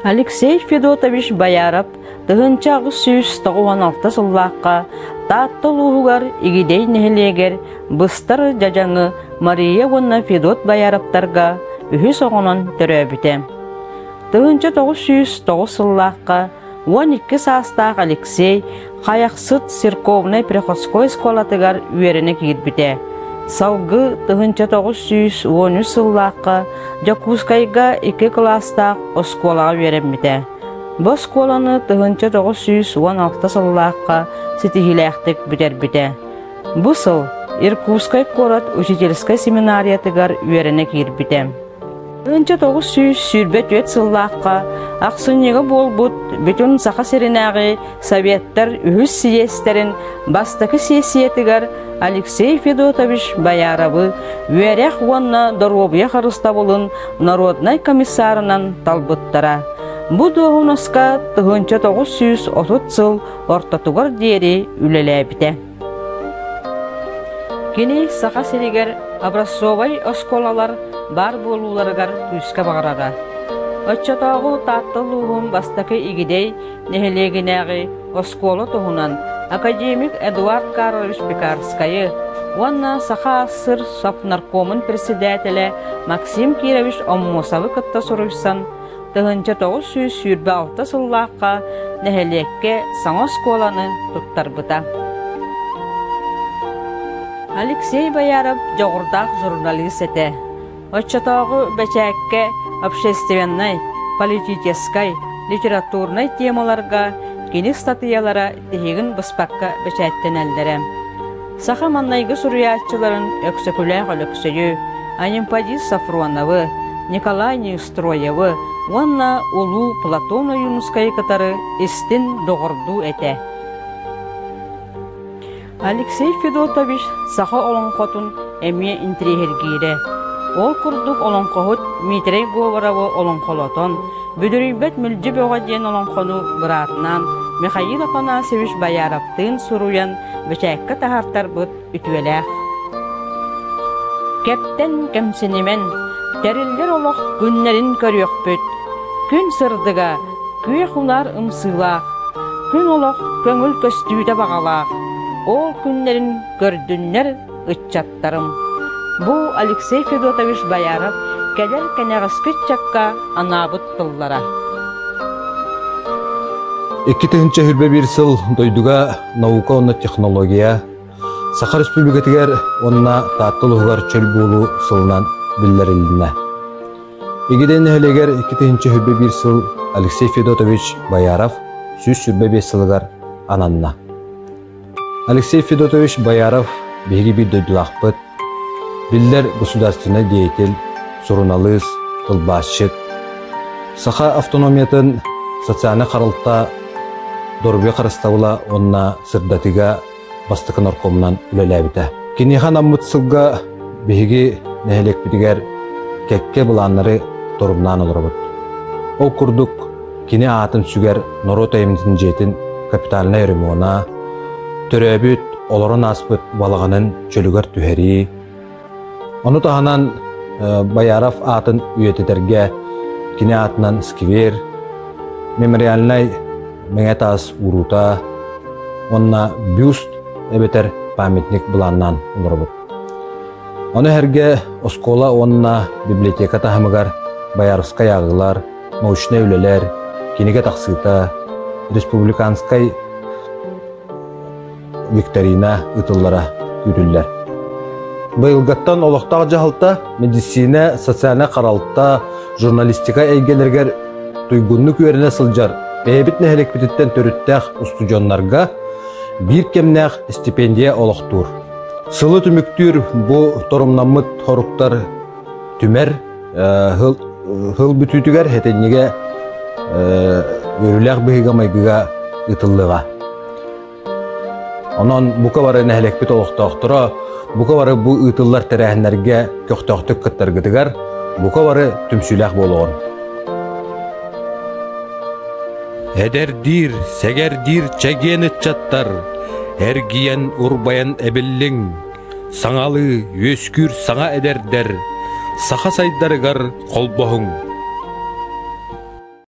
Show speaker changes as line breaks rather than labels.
Алексей Федотович Бояров 1896 сыллаахха Таатта улууһугар Игидэй нэһилиэгэр быстар дьадьаҥы Мария уонна Федот Бояровтарга үһүс оҕонон төрөөбүтэ. 1909 сыллаахха 12 саастаах Алексей Хайахсыт церковнай-приходской оскуолатыгар үөрэнэ киирбитэ. Салгыы 1913 сыллаахха Дьокуускайга икки кылаастаах оскуолаҕа үөрэммитэ. Бу оскуоланы 1916 сыллаахха ситиһиилээхтик бүтэрбитэ. Бу сыл Иркутскай куорат учительскай семинариятыгар үөрэнэ киирбитэ. 1924 сыллаахха ахсынньыга буолбут бүтүн Саха сиринээҕи Советтар үһүс сийиэстэрин бастакы сиэссийэтигэр Алексей Федотович Бояровы үөрэх уонна доруобуйа харыстабылын народнай комиссарынан талбыттара. Бу дуоһунаска 1930 сыл ортотугар диэри үлэлээбитэ. Кини Саха сиригэр образцовай оскуолалар баар буолууларыгар күүскэ баҕарара. Оччотооҕу Таатта улууһун бастакы Игидэй нэһилиэгинээҕи оскуола туһунан академик Эдуард Карлович Пекарскайы уонна Саха АССР Совнаркомун председателэ Максим Кирович Оммосовы кытта суруйсан 1926 сыллаахха нэһилиэккэ саҥа оскуоланы туттарбыта. Алексей Бояров дьоҕурдаах журналист этэ. Оччотооҕу бэчээккэ общественнай, политическай, литературнай темаларга кини ыстатыйалара тиһигин быспакка бэчээттэнэллэрэ. Саха маҥнайгы суруйааччыларын Өксөкүлээх Өлөксөйү, Анемподист Софроновы, Николай Неустроевы уонна улуу Платон Ойуунускайы кытары истин доҕордуу этэ. Алексей Федотович саха олоҥхотун эмиэ интириэһиргиирэ. Ол курдук олоҥхоһут Дмитрий Говоровы олоҥхолотон, Бүдүрүйбэт Мүлдьү Бөҕө диэн олоҥхону быраатынаан Михаил Афанасьевич Бояровтыын суруйан бэчээккэ таһаартарбыт үтүөлээх. Кэптэн кэмсинимэн, тэриллэр олох күннэрин көрүөхпүт. Күн сырдыга, күөх унаар ымсыылаах, күн олох көҥүл көстүүтэ баҕалаах. Ол күннэрин көрдүннэр ыччаттарым. Бу Алексей Федотович Бояров кэлэр кэнэҕэски ыччакка анаабыт тыллара.
2021 сыл дойдуга наука уонна технология Саха Республикатыгар уонна Таатта улууһугар чөл буолуу сылынан биллэрилиннэ. Игидэй нэһилиэгэр 2021 сыл Алексей Федотович Бояров 125 сылыгар ананна. Алексей Федотович Бояров биһиги биир дойдулаахпыт, биллэр государственнай деятель, суруналыыс, тылбаасчыт, саха автономиятын социальнай харалта, доруобуйа харыстабыла уонна сырдатыыга бастакы наркомунан үлэлээбитэ. Киниэхэ анаммыт сылга биһиги нэһилиэкпитигэр кэккэ былааннары торумнаан олоробут. Ол курдук кини аатын сүгэр норуот айымньытын дьиэтин капитальнай ремона, төрөөбүт, олорон ааспыт балаҕанын чөлүгэр түһэрии, ону таһынан Бояров аатын үйэтитэргэ кини аатынан сквер, мемориальнай мэҥэ таас ууруута уонна бюст эбэтэр памятник былааннаан олоробут. Ону сэргэ оскуола уонна библиотека таһымыгар Бояровскай ааҕыылар, научнай үлэлэр, кинигэ тахсыыта, республиканскай викторина ыытыллара күүтүллэр. Быйылгаттан олохтоох дьаһалта медицина, социальнай харалта, журналистика эйгэлэригэр туйгуннук үөрэнэ сылдьар бэйэбит нэһилиэкпититтэн төрүттээх устудьуоннарга биир кэмнээх стипендия олохтуур. Сылы түмүктүүр бу торумнаммыт хоруктар түмэр Сыл бүтүүтүгэр сэтинньигэ үөрүүлээх быһыыга-майгыга ыытыллыаҕа. Онон бука бары нэһилиэкпит олохтоохторо бука бары бу ыытыллар тэрээһиннэргэ көхтөөхтүк кыттаргытыгар бука бары түмсүүлээх буолуоҕун.
Эдэрдиир, сэгэрдиир чэгиэн ыччаттар, эргийэн урбайан эбиллиҥ, Саҥалыы үөскүүр саҥа эдэрдэр, саха сайдарыгар холбоһуҥ.